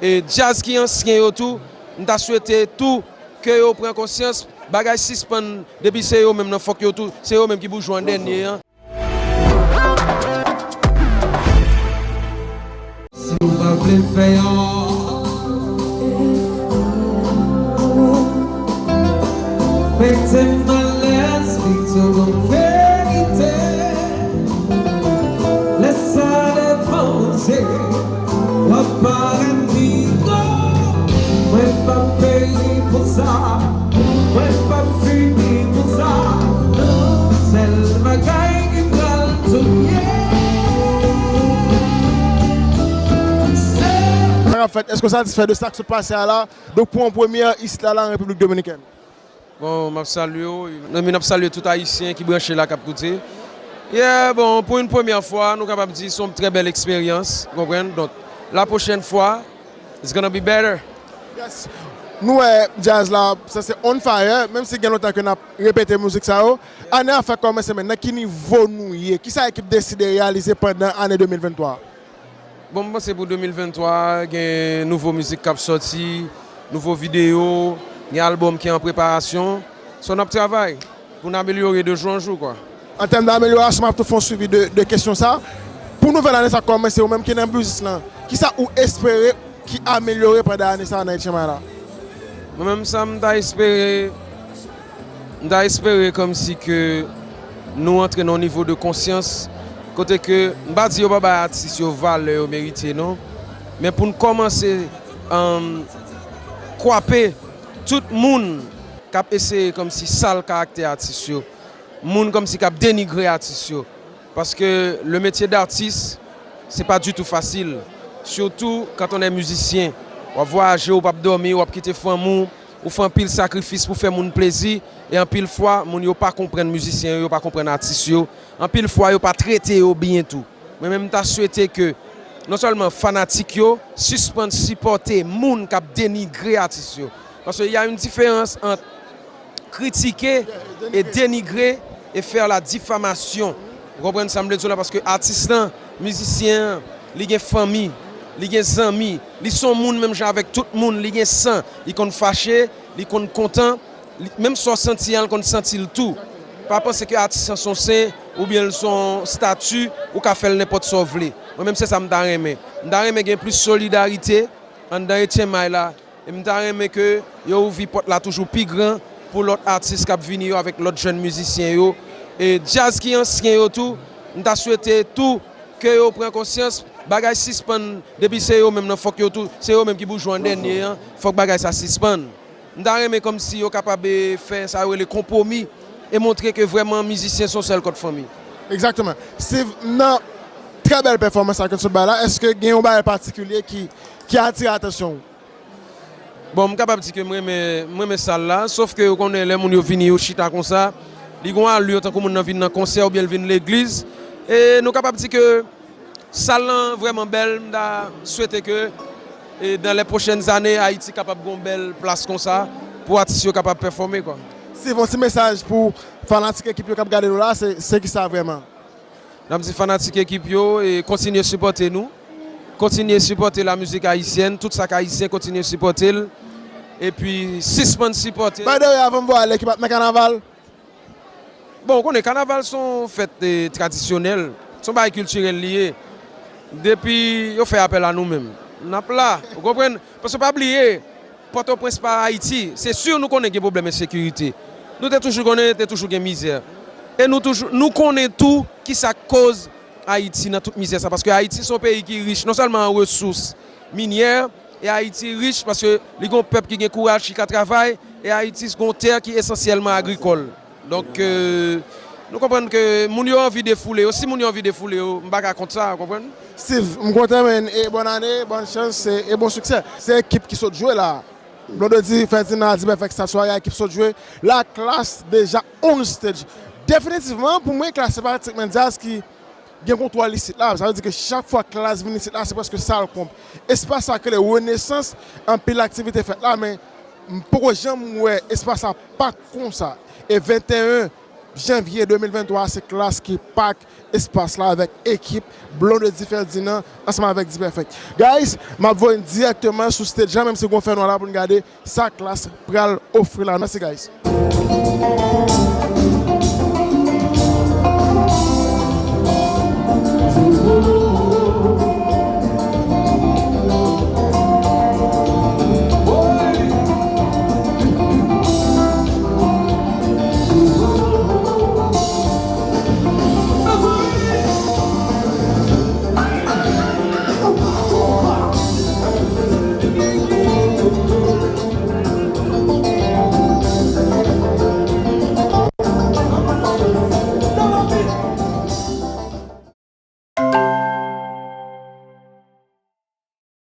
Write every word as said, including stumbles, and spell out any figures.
E djaz ki ansyen yo tou, m ta swete tou ke yo pran konsyans, bagay sispann, depi se yo menm nan fòk yo tou, se yo menm ki boujwa an dènye an. Si w pa vle fè yon mete m alèz, pito ban m verite. Lè sa depanse, w ap parèt pi gwo. Mwen p ap peri pou sa, mwen p ap fini pou sa. Sèl bagay ki pral touye. Sa k ap fèt, èske w satisfè de sa k sot pase a la? Donk, pou yon premyè isit la, la, an Repiblik Dominikèn. Bon, m ap salye w. Nan men, n ap salye tout Ayisyen ki branche la, k ap koute. Yeah, bon, pou yon premyè fwa, nou kapab di se yon trè bèl eksperyans, w konprann? Donk, la pwochèn fwa, it's gonna be better. Yes. Nou wè djaz la, sa se on fire, menm si gen lontan ke n ap repete mizik sa yo. Ane a fèk kòmanse, men nan ki nivo nou ye? Kisa ekip Deside reyalize pandan ane de mil venntwa? Bon, m panse pou de mil venntwa, gen nouvo mizik k ap sòti, nouvo videyo, gen albòm ki an preparasyon. So, n ap travay pou n amelyore de jou an jou, kwa. An tèm d'amelyorasyon, m ap tou fè yon swivi de, de kesyon sa. Pou nouvèl ane sa k kòmanse, ou menm ki nan biznis lan, kisa ou espere ki amelyore pandan ane sa a nan H M I la? Mwen menm, sa m ta espere, m ta espere kòmsi ke nou antre nan yon nivo de konsyans kote ke, m pa di yo pa bay atis yo valè yo merite, non, men pou n kòmanse, um, kwape tout moun k ap eseye kòmsi sal karaktè atis yo, moun kòmsi k ap denigre atis yo. Paske le métier d'artiste, c'est pas du tout facile. Surtout quand on est musicien. W ap vwayaje, ou p ap dòmi, w ap kite fanmi w, ou fè anpil sakrifis pou fè moun plezi, e anpil fwa, moun yo pa konprann mizisyen yo, yo pa konprann atis yo. Anpil fwa, yo pa trete yo byen tou. Mwen menm, m ta swete ke non sèlman fanatik yo sispann sipòte moun k ap denigre atis yo. Paske y a une différence entre critiquer et dénigrer et faire la diffamation. Ou konprann sa m vle di w la? Paske atis lan, mizisyen an, li gen fanmi, li gen zanmi, li se yon moun menm jan avèk tout moun, li gen san, li konn fache, li konn kontan, li, menm sa w santi an, li konn santi l tou. Pa panse ke atis lan se yon sen oubyen l se yon estati, ou ka fè l nenpòt sa w vle. Mwen menm, se sa m ta renmen. M ta renmen gen plis solidarite anndan H M I la. E m ta renmen ke yo ouvri pòt la toujou pi gran pou lòt atis k ap vini yo avèk lòt jèn mizisyen yo. E djaz ki ansyen yo tou, m ta swete tou ke yo pran konsyans, bagay sispann, depi se yo menm nan fòk yo tou, se yo menm ki boujwa an dènye an, fòk bagay sa sispann. M ta renmen kòmsi yo kapab, e, fè sa yo rele konpwomi e montre ke vrèman mizisyen se yon sèl kòd fanmi. Egzakteman. Steve, nan trè bèl pèfòmans sa ke n sot bay la, èske gen yon bagay patikilye ki, ki atire atansyon w? Bon, m kapab di ke m renmen, m renmen sal la, sof ke ou konnen lè moun yo vini, yo chita konsa, li gon ali tankou moun nan vin nan konsè oubyen l vin legliz. E nou kapab di ke sal lan vrèman bèl, m ta swete ke, e, dans les prochaines années, Ayiti kapab gon bèl plas konsa pou atis yo kapab pèfòme, kwa. Steve, yon ti mesaj pou fanatik ekip yo k ap gade nou la, se, se kisa vrèman? N ap di fanatik ekip yo, e, kontinye sipòte nou. Kontinye sipòte la mizik ayisyèn, tout sa k ayisyen, kontinye sipòte l. Epi, sispann sipòte. By the way, avan m vwale, ekip ap nan kanaval? Bon, ou konnen, kanaval se yon fèt, e, tradisyonèl. Se yon bagay kiltirèl li ye. Depi yo fè apèl a nou menm, n ap la. Ou konprann? Paske pa bliye, Pòtoprens pa Ayiti. Se si nou konnen gen pwoblèm ensekirite. Nou te toujou konnen, te toujou gen mizè. E nou toujou, nou konnen tou kisa k koz Ayiti nan tout mizè sa. Paske Ayiti se yon peyi ki rich non sèlman an resous minyè, e Ayiti rich paske li gen yon pèp ki gen kouraj, ki ka travay, e Ayiti se yon tè ki esansyèlman agrikòl. Donk, e, nou konprann ke moun yo anvi defoule yo. Si moun yo anvi defoule yo, m pa ka kont sa, ou konprann? Steve, m kontan, men, e bòn ane, bòn chans, e, e bon siksè. Se ekip ki sot jwe la. Blondedy, Ferdinand, Adibert fèk sa sware a, ekip sot jwe. La Klass deja on stage. Definitivman, pou mwen, Klass se pratikman djaz ki gen kontwòl isit la. Sa vle di ke chak fwa Klass vin isit la, se prèske sal konp. Espas sa k rele Renesans, anpil aktivite fèt la, men m poko janm wè espas sa pa konsa. E venteyen, janvye de mil venntwa, se Klass ki pak espas la avèk ekip Blondedy Ferdinand ansanm avèk D-Perfect. Guys, m ap voye n dirèkteman sou stage la, menm si gon fènwa la, pou n gade sa Klass pral ofri la. Mèsi, guys.